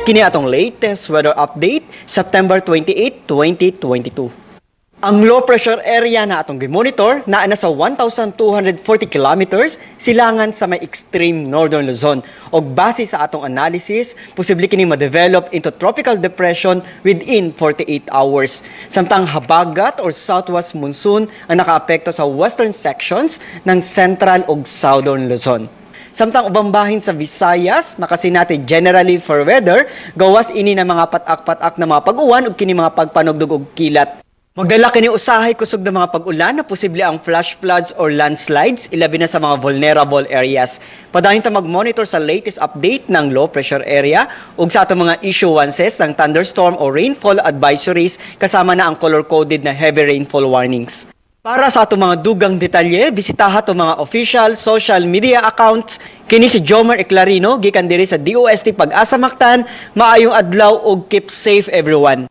Kini atong latest weather update, September 28, 2022. Ang low pressure area na atong gimonitor naa na sa 1,240 kilometers silangan sa may extreme northern Luzon. Og base sa atong analysis, posible kini ma-develop into tropical depression within 48 hours. Samtang habagat or southwest monsoon ang nakaapekto sa western sections ng central ug southern Luzon. Samtang ubang bahin sa Visayas, makasinati generally fair weather, gawas ini ng mga patak-patak na mga pag-uwan ug kini mga pagpanugdog og kilat. Magdala kini usahay kusog na mga pag-ulan na posible ang flash floods or landslides, ilabi na sa mga vulnerable areas. Padayon ta mag-monitor sa latest update ng low pressure area ug sa atong mga issuances ng thunderstorm or rainfall advisories, kasama na ang color-coded na heavy rainfall warnings. Para sa atong mga dugang detalye, bisitaha atong mga official social media accounts. Kini si Jomer Eclarino gikan diri sa DOST Pag-asa Mactan. Maayong adlaw ug keep safe, everyone.